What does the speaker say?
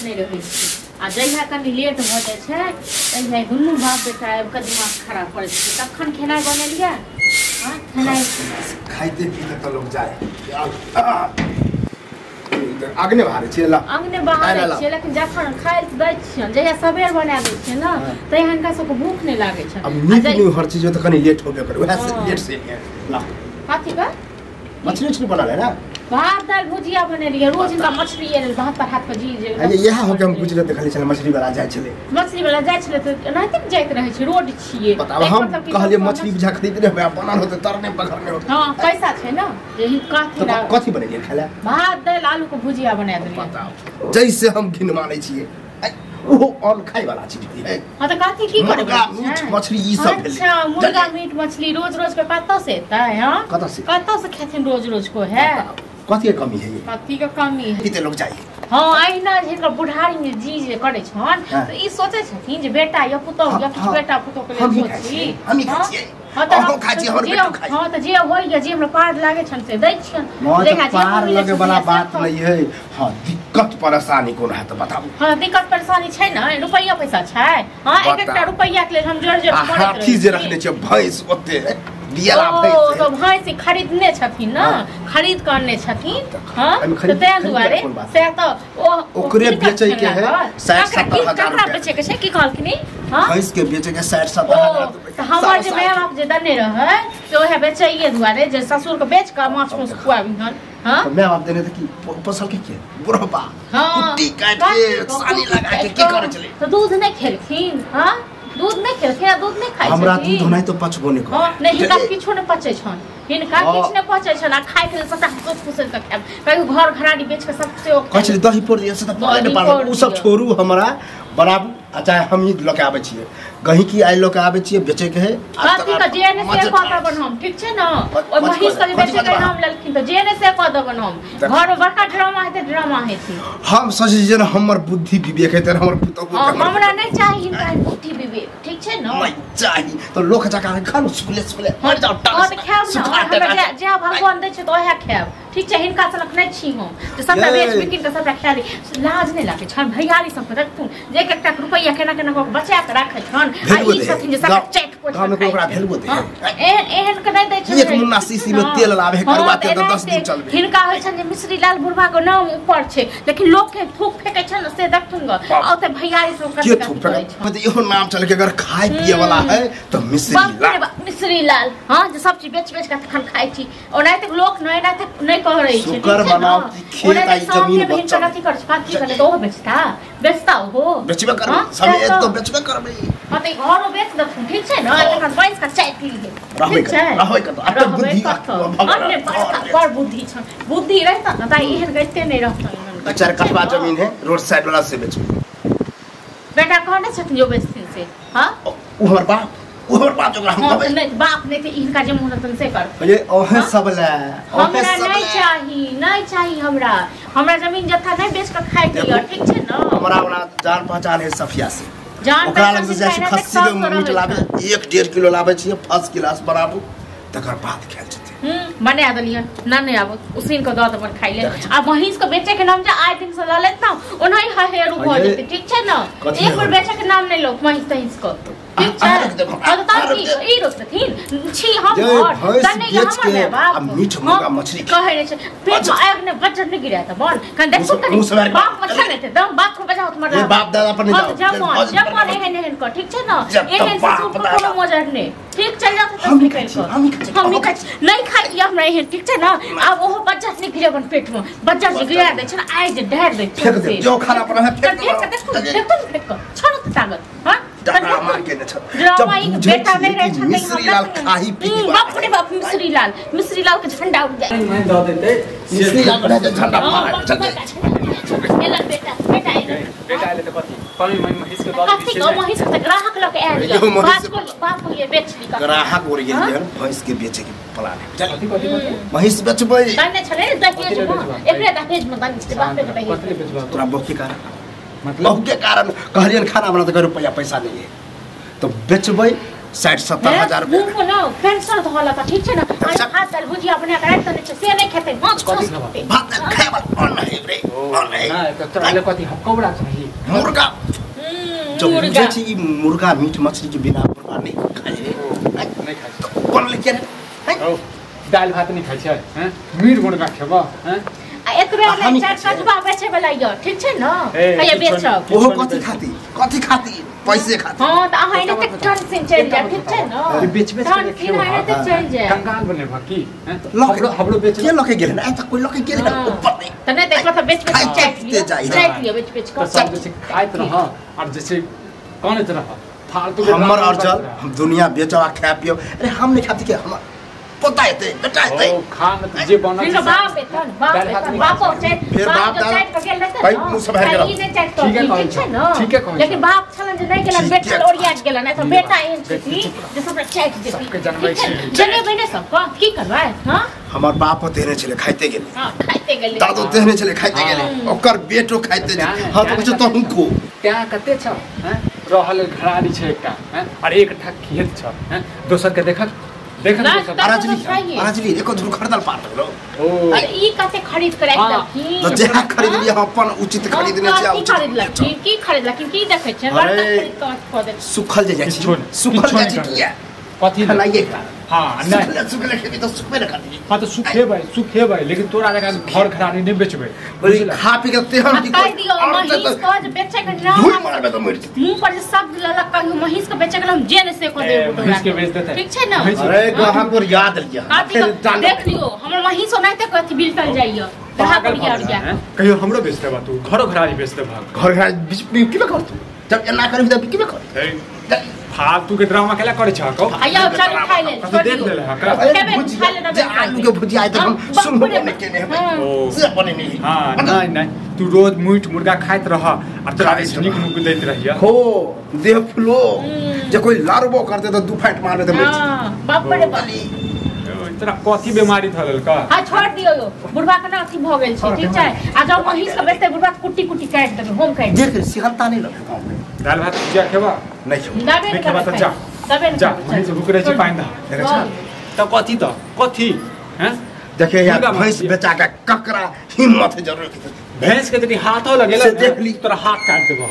नहि रहै छै आ जहिया कनि लेट भऽ जाइ छै तहिया दुनू बाप बेटा आबि कऽ दिमाग खराब करै छै। तखन खेनाइ बनेलियै हँ खेनाइ खाइते पीते तऽ लोक जाय अग्ने बहारै छियै ला अङ्गने बहारै छियै लेकिन जखन खाइ लए दै छियनि जहिया सबेर बना दै छियै ने तहिया हिनका सबके भूख नहि लागै छनि। अब नीक नीक हर चीज तऽ कनि लेट होबे करे वएह से लेट से ला कथी का मछली उछली बनल है ना भात दालि भुजिया बनेलियै रोज हिनका मछली आयल भात पर हाथ पर जी जे इएह हो के हम गुजरत देखली छलै मछली वाला जाइ छलै मछली वाला जाइ छलै तऽ एनाहिते ने जाइत रहै छै रोड छियै। बताब हम कहलियै मछली बुझा खरीदने होबै बनल होतै तरने पकड़ने होतै। हां पैसा छै ना जे ही कथी ना कथी बनेलियै खाला भात दालि आलू के भुजिया बना देलियै। बताओ जैसे हम घिन मानै छियै ओहो अन्न खाइ वाला चीज है। हां तऽ कथी की करबै मुर्गा मीट मछली ई सब भेलै। अच्छा मुर्गा मीट मछली रोज रोज के कतऽ से एतै? हां कतऽ से कतऽ से खेथिन रोज रोज को है कथी के कमी है? कथी के कमी है पीते लोग जाइए। हां अहिना जे हिनकर बुढ़ारी में जी जे करै छन तऽ ई सोचै छथिन जे बेटा या पुतोह या किछु बेटा पुतोह के लेल सोची हम ही खाइ छियै अहाँ खाइ छियै हमर बेटो खाइ। हां तऽ जे होइए जे हमरा पार लागै छन से दै छियन। देखा जे पार लगे वाला बात नहीं है। हां दिक्कत परेशानी कोन है तऽ बताबू। हां दिक्कत परेशानी छै ने रुपैया पैसा छै। हां एक एकटा रुपैया के लेल हम जोर जोर करैत रहै हाथी जे रखने छियै भैंस ओते दियाला भैंस तो भैंस खरीदने छथिन ना खरीद के अनने छथिन। हां तऽ तें दुआरे से तऽ ओ ओकरे बेचै के है 60-70 हजार रुपया बेचै के छै की कहलखिन? हां भैंस के बेचै के 60-70 हजार रुपया। तऽ हमर जे my बाप जे दने रहै से ओहे बेचैये दुआरे जे ससुर के बेच के माछ मांस खुआबिहन। हां तऽ my बाप देने तऽ की पोसल के के बुढ़बा कुट्टी काट के सानी लगा के की करै छलै तऽ दूध नहि खेलखिन। हां दूध नहीं खेलखिन आ दूध नहीं खाइ हमरा दूध होनाइ तो पचबो नहीं करे। हां नहीं हिनका किछो नहीं पचै छन हिनका किछ नहीं पचै छन आ खाइ के सबटा फुस फुस के खायब कहियो घर घराड़ी बेच के सब से कहै छलै दही पोर दिय से तऽ पड़ै नहि पारल। उ सब छोड़ू हमरा बनाबू आ चाहे हम ही लऽ के आबै छियै गहिकी आइ लऽ के आबै छियै बेचै के है कथी के जे ने से कऽ देबन हम ठीक छै ने ओहि महीष के जे बेचै के नाम लेलखिन तऽ जे ने से कऽ देबन हम घर में बड़का ड्रामा हेतै ड्रामा हेतै। हम सोचै छियै जे हमर बुद्धि विवेक हेतै हमर पुतहु हमरा नहि चाही हिनका बुद्धि विवेक ठीक छै ने नहि चाही तऽ लोक जकाँ खानु सुखले सुखले मरि जाउ हां तऽ खायब ने हमरा जे भगवान दै छै तऽ ओएह खायब ठीक छै। हिनका सनक नहि छी हम जे सबटा बेच बिकिन के सबटा खा ली लाज नहि लागै छन भैयारी सबके देखथुन जे एक एकटा रुपैया केना केना कऽ बचा के राखै छन आ ई छथिन जे सबटा चैट पोछ गाँव में ओकरा भेलबो दे एहन एहन के नहि दै छथिन। एक मुन्ना शीशी में तेल लाबे करुआ तेल तऽ 10 दिन चलबे। हिनका होइ छन जे मिश्री लाल बुढ़बा के नाम ऊपर छै लेकिन लोक के थूक फेकै छन से देखथुन ग आ ओते भैयारी सब के थूक फेकै मतलब इहो नाम चल के अगर खाय पिए वाला है तऽ मिश्री लाल मिश्री लाल। हां जे सब चीज बेच बेच के तखन खाइ छी ओनाहिते लोक नहि एनाहिते नहि कह रही छै। शुक्र मनाओ कि खेत आ जमीन बचल कथी कर कथी करे तो बेचता बेचता हो बेचबे करबै समेत तो बेचबे करबै। हां त घरो बेच देथुन ठीक छै ने तखन बैस के चाय पी ले रहबै रहबै कत अत बुद्धि अपने बड़ बुद्धि छ बुद्धि रहता न त एहन गइते नहीं रहतन। 4 कठवा जमीन है रोड साइड वाला से बेचबै बेटा कहने छथिन जो बेचथिन से। हां उ हमर बाप उ हमर बाप जोकरा हम कहबै नहीं बाप नहीं त इनका जे मुंह रहतन से कर ये ओहे सब ले हमरा नहीं चाही नहीं चाही हमरा हमरा जमीन जत्था नहीं बेच के खाइ के यार ठीक छै न। हमरा ओना जान पहचान है सफिया से जान ओकरा लग से जाइ खस्सी के मीट लाबे 1.5 किलो लाबे छियै फर्स्ट क्लास बनाबू तकर बाद खायल जेतै। बना देलियन ना नहीं आबो उसीन के दऽ देबन खाइ ले आ महींस के बेचे के नाम जे आइ दिन से लऽ लेत न ओनाही हहेरू भऽ जेतै ठीक छै न। एक बेर बेचे के नाम नहीं लो महींस तहींस के ठीक छै। हां तऽ की ई रोक देथिन छी हम घर तने हमर माय बाप मीट मुर्गा मछली कहै रहै छै पेट में आग ने बज्जर नहीं गिरा त बोल कन देखू कनी बाप मछली नहीं दम बाप को बजाओ तुम्हारा बाप दादा पर नहीं जाओ जमन जमन एहन एहन क ठीक छै न एहन ससुर को कोनो मजर नहीं ठीक चल जात हम ही खाइ हम ही खाइ नहीं खाइ हमरा एहन ठीक छै न। आब ओहो बज्जर नहीं गिरेबन पेट में बज्जर जे गिरा दै छै न आइ जे ढेर दै छै फेंक दे जो खाना पड़ा है फेंक के देखू देखू फेंक के छोड़ो त ताकत। हां ड्रामा के ने छत जब बेटा नहीं रहे छत मिश्री लाल खाही पी बाप रे बाप मिश्री लाल मिश्री लाल के झंडा उड़ जाए मैं the देते मिश्री लाल के झंडा मार चल एला बेटा बेटा आइले बेटा आइले त कथी कमी महीष के दऽ कथी गो महीष के ग्राहक लके आयल बाप को बाप को ये बेच ली ग्राहक ओर गेल हन भैंस के बेचे के प्लान है कथी कथी महीष बेचबै दाने छले दहेज में एकरे दहेज में दाने छले बाप के दहेज तोरा बौकी कारण मतलब बहु के कारण कहलियन खाना बना त रुपया पैसा नहीं है तो बेचबै 60-70 हजार रुपया मुंह को ना कैंसर धोला त ठीक छै ना भात दाल भुजिया बना के राख देने छै से नहीं खेतै माछ कथी भात दाल खाए वाला अन्न है रे अन्न है ना त तोरा ले कथी हकौड़ा चाही मुर्गा जब बुझै छी ई मुर्गा मीट मछली के बिना मुर्गा नहीं खाए नहीं खाइ त बनले के रे ओ दाल भात नहीं खाइ छै हैं मीट मुर्गा खेबो हैं आ एतबे नै चार कछुआ बेचे वाला य ठीक छै न कहिया बेचब ओहो कथी खाती कथी खाती पैसे खाती हां त अहाँ एने तक टन से चलि जाय ठीक छै न बेच बेच के खेबो चलि जाय कंगाल बने भकी हैं हमरो हमरो बेच के लके गेल न त कोई लके गेल न ऊपर नहीं त नै त एक बार बेच बेच चाट लियो बेच बेच के सब जैसे खाइत रह और जैसे कानैत रह फालतू हमर अर्जल हम दुनिया बेचब आ खा पियब अरे हम नहीं खाती के हम पोता हेतै बेटा हेतै ओ खान त जे बनल छै बाप एतन बाप एतन बाप छै फिर बाप चाट के गेल रहतै भाई मुंह से बाहर गेल ई नै चाट ठीक छै न ठीक है कहै लेकिन बाप छलन जे नै गेलन बेटा ओरिया गेलन नै त बेटा एहन छै जे सबरा चाट जेती सबके जनबै छै जनेबै नै सब की करबै हां हमर बाप तेहने छले खाइते गेलै हां खाइते गेलै दादो तेहने छले खाइते गेलै ओकर बेटो खाइते गेलै हां त कहै त हुनको त्या कते छ हैं रहल घरारी छै एकटा हैं और एकटा खेत छ हैं दोसर के देखत देखत अराजली अराजली एको धुर खरीदल पार लगलो ओ ई कते खरीद के राख देलखिन त जेहा खरीद लिया अपन उचित खरीदने छै उचित खरीदलखिन की खरीदलखिन की देखै छै बर्तन खरीद के कऽ देल सुखल जे जाइ छै सुखल जाइ छै किया कथी खलाइए का हां नहीं सुखले खेबी त सुखबे न करती हां त सुखेबै सुखेबै लेकिन तोरा जका घर घरानी नहीं बेचबै बोली खा पी के तेहन की कह दियो महीस के जे बेचे के नाम धूल मारबे त मर जेती मुंह पर जे शब्द ललक कहियो महीस के बेचे के हम जे ने से को देब महीस के बेच देतै ठीक छै ना अरे गहा पर याद लिया फिर देख लियो हमर महीस ओनाहिते कथी बिलटल जाइयो गहा पर याद जा कहियो हमरो बेच देबा तू घरो घरानी बेच देबा घर घरानी बिकबे करतू जब एना करबी त बिकबे करतू फालतू के ड्रामा केला करे छ कहो आया चल खाइ ले तो देख ले हां का खा ले जे आलू के भुजिया आइ त हम सुनबो नै केने हेबै से बने नै हां नहीं नहीं तू रोज मीट मुर्गा खाइत रह आ तोरा नीक नुक दैत रहिया हो देह फुलो जे कोई लारबो करते त दू फाट मारबे त मर हां बाप रे बली तोरा कथी बीमारी धरल का हां छोड़ दियो यो बुढ़वा के ना अथी भ गेल छै ठीक छै आ जब महीस के बेचते बुढ़वा कुट्टी कुट्टी काट देबे होम काट देख सिहरता नहीं लगे गांव में दाल भात भुजिया खेबा नहीं खेबा दबे खेबा त जा दबे जा महीस भूख रहे छै पानि दा देखै छ त कथी त कथी हैं देखे यार भैंस बेचा के ककरा हिम्मत जरूर भैंस के यदि हाथो लगेला से देख ली तोरा हाथ काट देबो।